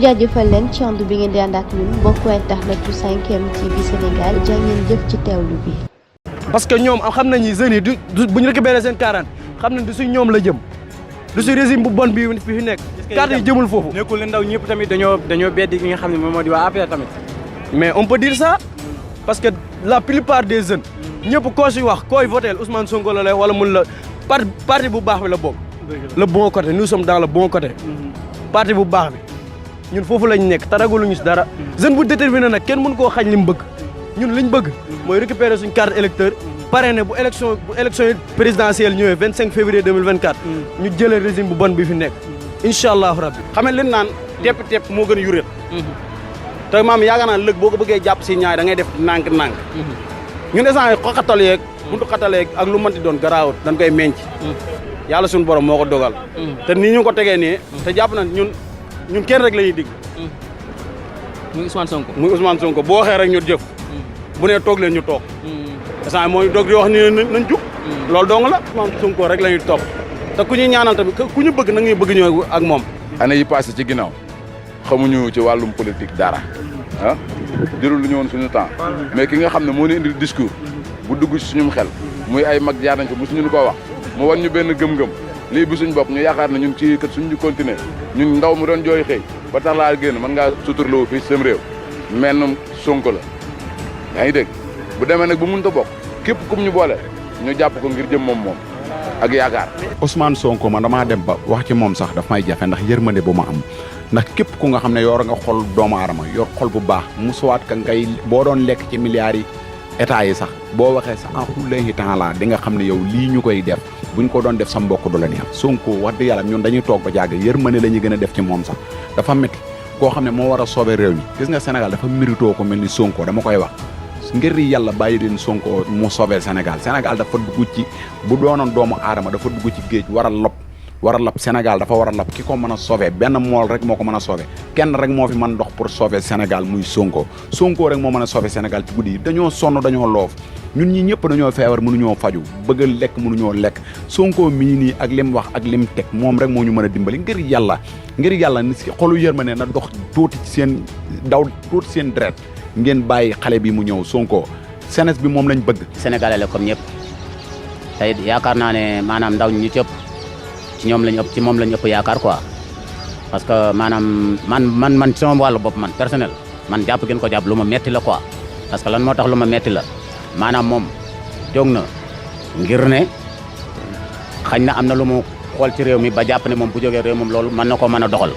jaajëfal leen ci ànd bi ngeen di ànd ak ñun mbokku internet yu 5M TV Sénégal jaa ngeen jëf ci teewlu bi. parce que ñoom xam nañ ni jeunes yi du bu ñu récupéré seen 40 xam nañ du si ñoom la jëm du si régime bu bon bi fi nekk. carte yi jëmul foofu. nekkul ne ndaw ñëpp tamit dañoo beddi ki nga xam ne moom moo di waa APR tamit. mais on peut dire ça parce que la plupart des jeunes ñëpp koo si wax kooy voté Ousmane Sonko la lay wala mun la parti bu baax bi la bokk. le bon côté nous sommes dans le bon côté. parti bu baax bi. ñun foofu lañ nekk taragaluñu si dara jeune bu déterminé nag kenn mën koo xañ li mu bëgg ñun liñ bëgg mooy récupérer suñ carte électeur parrainé bu élection présidentielle ñëwee 25 février 2024 ñu jëlee régime bu bon bi fi nekk incha allahu rabbi xam nga leen naan tepp moo gën a yuréet te maam yaakaar naa lëg boo ko bëggee jàpp si ñaay da ngay def nànk-nànk ñun instant yi xoxatal yeeg buntu xatal yeeg ak lu mënti doon garaawut dañ koy menc yàlla suñu borom moo ko dogal te nii ñu ko tegee nii te jàpp na ñun kenn rek la ñuy dig muy Ousmane Sonko. boo waxee rek ñu jëf bu nee toog leen ñu toog instant mooy doog di wax ni nañ jug loolu dong la Ousmane Sonko rek la ñuy topp te ku ñuy ñaanal tamit ku ñu bëgg na ñuy bëgg ñëw ak moom. année yi passé ci ginnaaw xamuñu ci wàllum politique dara ah jërul lu ñu woon suñu temps mais ki nga xam ne moo ñu indil discours bu dugg ci suñum xel muy ay mag jaar nañ ko mosuñu koo wax mu wan ñu benn gëm-gëm lii bi suñ bopp ñu yaakaar na ñun ci kat suñu continuer ñun ndaw mu doon jooy xëy ba tax laa génn mën ngaa suturloo fii seen réew mennum Sonko la yaa ngi dégg bu demee nag bu mënut a bokk képp kum ñu boole ñu jàpp ko ngir jëm moom ak yaakaar. Ousmane Sonko man damaa dem ba wax ci moom sax daf may jafe ndax yërmande bu ma am ndax képp ku nga xam ne yor nga xol doomu aadama yor xol bu baax mu suwaat ka ngay boo doon lekk ci milliards yi état yi sax boo waxee sax en xuleyi temps la di nga xam ne yow lii ñu koy def buñ ko doon def sa mbokk du la neex Sonko wax dëgg yàlla ñun dañuy toog ba jàgg yërmande la ñuy gën a def ci moom sax dafa métti koo xam ne moo war a sauver réew mi gis nga Sénégal dafa méritoo ko mel ni Sonko dama koy wax ngir yàlla bàyyi leen Sonko mu sauver Sénégal dafa dugg ci bu doonoon doomu aadama dafa dugg ci géej war a lab Sénégal dafa war a lab ki ko mën a sauver benn mool rek moo ko mën a sauver kenn rek moo fi mën dox pour sauver Sénégal muy Sonko rek moo mën a sauver Sénégal ci guddi yi dañoo sonn dañoo loof ñun ñi ñëpp dañoo feebar mënuñoo faju bëgg a lekk mënuñoo lekk Sonko mii nii ak lim wax ak lim teg moom rek moo ñu mën a dimbali ngir yàlla ni si xolu yërmande na dox tuuti seen deret ngeen bàyyi xale bi mu ñëw Sonko jeunesse bi moom lañ bëgg. Sénégalais la comme ñëpp tey yaakaar naa ne maanaam ndaw ñi ci ëpp ci ñoom lañ ëpp ci moom lañ ëpp yaakaar quoi parce que maanaam man sama wàllu bopp man personnel man jàpp gën ko jàpp lu ma metti la quoi parce que lan moo tax lu ma metti la maanaam moom jóg na ngir ne xañ na am na lu mu xool ci réew mi ba jàpp ne moom bu jógee réew moom loolu mën na ko mën a doxal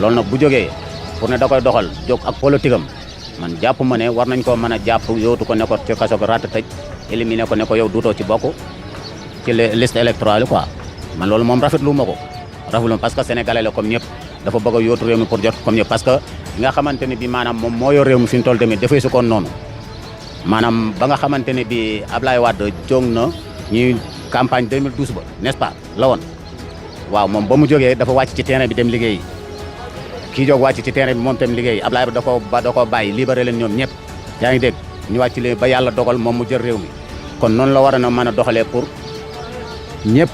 loolu nag bu jógee pour ne da koy doxal jóg ak politique am man jàpp ma ne war nañ koo mën a jàpp yootu ko ne ko ci kaso ko ratt tëj éliminé ko ne ko yow duutoo ci bokk ci liste électorale yi quoi man loolu moom rafetlu ma ko parce que sénégalais la comme ñëpp dafa bëgg a yootu réew mi pour jot comme ñëpp parce que nga xamante ne bi maanaam moom moo yor réew mi fi ñu toll tamit dafay su koon noonu maanaam ba nga xamante ne bi Ablaye Wade jóg na ñuy campagne 2012 ba n'est-ce pas la woon waaw moom ba mu jógee dafa wàcc ci terrain bi dem liggéeyi kii jóg wàcc ci terrain bi moom tam liggéey Ablaye da koo bàyyi libéré leen ñoom ñëpp yaa ngi dégg ñu wàcc leen ba yàlla dogal moom mu jël réew mi kon noonu la war a na mën a doxalee pour ñëpp